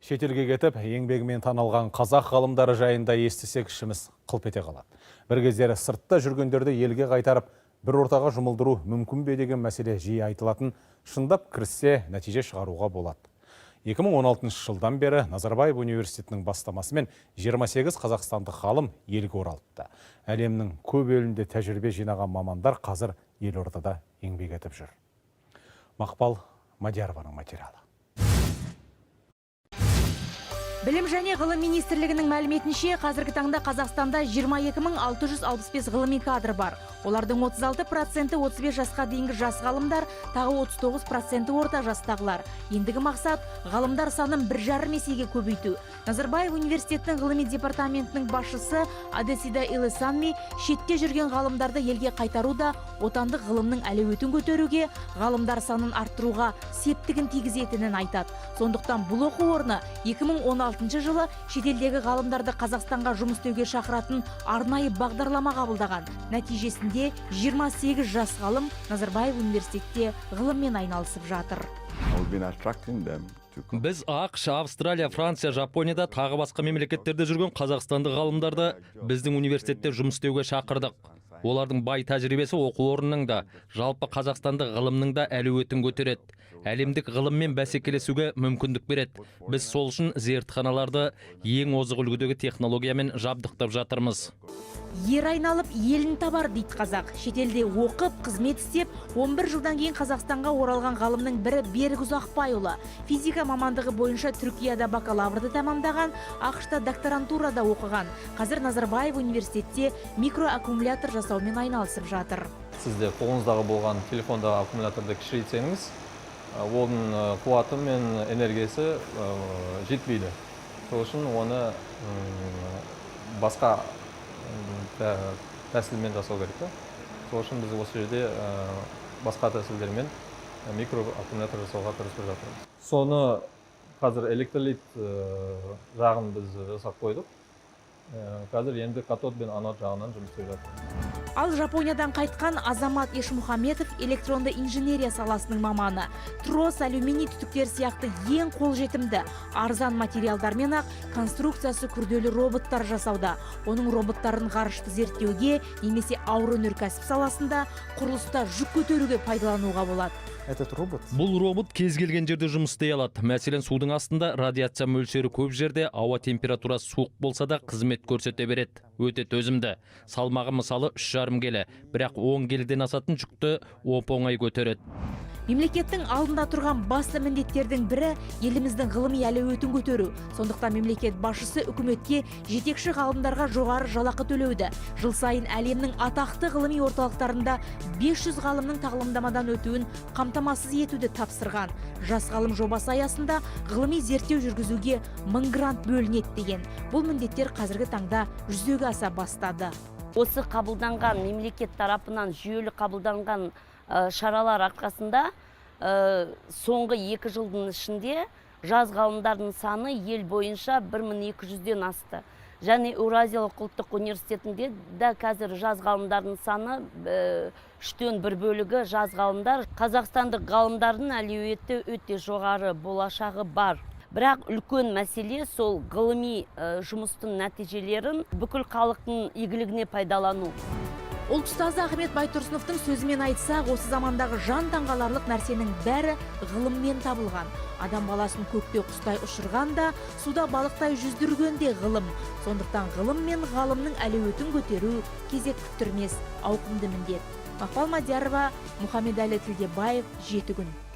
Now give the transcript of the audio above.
Шетелге кетіп, еңбегімен танылған қазақ ғалымдары жайында естісек, ішіміз қылп ете қалады. Бір кездері сыртта жүргендерді елге қайтарып, бір ортаға жұмылдыру мүмкін бе деген мәселе жиі айтылатын, шындап кіріссе, нәтиже шығаруға болады. 2016 жылдан бері Назарбаев университетінің бастамасымен 28 қазақстандық ғалым елге оралыпты. Әлемнің көп елінде тәжірибе жинаған мамандар қазір елордада еңбек етіп жүр. Мақпал Мадиярованың материалы. Білім және ғылым министрлігінің мәліметінше, қазіргі таңда Қазақстанда 22 665 ғылыми кадр бар. Олардың 36%-і 35 жасқа дейінгі жас ғалымдар, тағы 39%-і орта жастағылар. Ендігі мақсат – ғалымдар санын 1,5 есеге көбейту. Назарбаев университетінің ғылыми департаментінің басшысы Адесида Илесанми шетте жүрген ғалымдарды елге қайтару да отандық ғылымның әлеуетін көтеруге, ғалымдар санын арттыруға септігін тигізетінін айтады. Сондықтан бұл оқу орны 2016 жылы шетелдегі ғалымдарды Қазақстанға жұмыс істеуге шақыратын арнайы бағдарлама қабылдаған. Нәтижесінде 28 жас ғалым Назарбаев университетте ғылыммен айналысып жатыр. We've been attracting them to come. Біз АҚШ, Австралия, Франция, Жапонияда, тағы басқа мемлекеттерде жүрген қазақстандық ғалымдарды біздің университетте жұмыс істеуге шақырдық. Олардың бай тәжірибесі оқу орнының да, жалпы қазақстандық ғылымның да әлеуетін көтереді. Әлемдік ғылыммен бәсекелесуге мүмкіндік береді. Біз сол үшін зертханаларды ең озық үлгідегі технологиямен жабдықтап жатырмыз. Ер айналып, елін табар дейді қазақ. Шетелде оқып, қызмет істеп, 11 жылдан кейін Қазақстанға оралған ғалымның бірі – Берік Ұзақбайұлы. Физика мамандығы бойынша Түркияда бакалаврды тәмамдаған, АҚШ-та докторантурада оқыған. Қазір Назарбаев университетте микроаккумулятор жасаумен айналысып жатыр. Сізде қолыңыздағы болған телефондағы аккумуляторды кішірейтсеңіз, оның қуаты мен энергиясы жетпейді. Сол үшін оны басқа тәсілмен жасау керек та. Сол үшін біз осы жерде басқа тәсілдермен микроаккумулятор жасауға тырысып жатырмыз. Соны қазір электролит жағын біз жасап қойдық. Қазір енді катод пен анод жағынан жұмыс істеп жатырмыз. Ал Жапониядан қайтқан Азамат Ешмұхаметов – электронды инженерия саласының маманы. Трос, алюминий түтіктер сияқты ең қолжетімді, арзан материалдармен ақ конструкциясы күрделі роботтар жасауда. Оның роботтарын ғарышты зерттеуге немесе ауыр өнеркәсіп саласында, құрылыста жүк көтеруге пайдалануға болады. Этот робот Бұл робот кез келген жерде жұмыс істей алады. Мәселен, судың астында, радиация мөлшері көп жерде, ауа температурасы суық болса да қызмет көрсете береді. Өте төзімді. Салмағы, мысалы, 3,5 келі, бірақ 10 келіден асатын жүкті оп оңай көтереді. Мемлекеттің алдында тұрған басты міндеттердің бірі – еліміздің ғылыми әлеуетін көтеру. Сондықтан мемлекет басшысы үкіметке жетекші ғалымдарға жоғары жалақы төлеуді, жыл сайын әлемнің атақты ғылыми орталықтарында 500 ғалымның тағылымдамадан өтуін қамтамасыз етуді тапсырған. Жас ғалым жобасы аясында ғылыми зерттеу жүргізуге 1000 грант бөлінеді деген. Бұл міндеттер қазіргі таңда жүзеге аса бастады. Осы қабылданған, мемлекет тарапынан жүйелі қабылданған шаралар арқасында соңғы 2 жылдың ішінде жас ғалымдардың саны ел бойынша 1200-ден асты. Және Еуразиялық ұлттық университетінде да қазір жас ғалымдардың саны үштен бір бөлігі жас ғалымдар. Қазақстандық ғалымдардың әлеуеті өте жоғары, болашағы бар. Бірақ үлкен мәселе – сол ғылыми жұмыстың нәтижелерін бүкіл халықтың игілігіне пайдалану. Ұлт ұстазы Ахмет Байтұрсыновтың сөзімен айтсақ, осы замандағы жан таңғаларлық нәрсенің бәрі ғылыммен табылған. Адам баласын көкте құстай ұшырған да, суда балықтай жүздірген де ғылым. Сондықтан ғылым мен ғалымның әлеуетін көтеру кезек күттірмес ауқымды міндет. Мақпал Мадиярова, Мұхамедәлі Тілдебаев, «Жеті күн».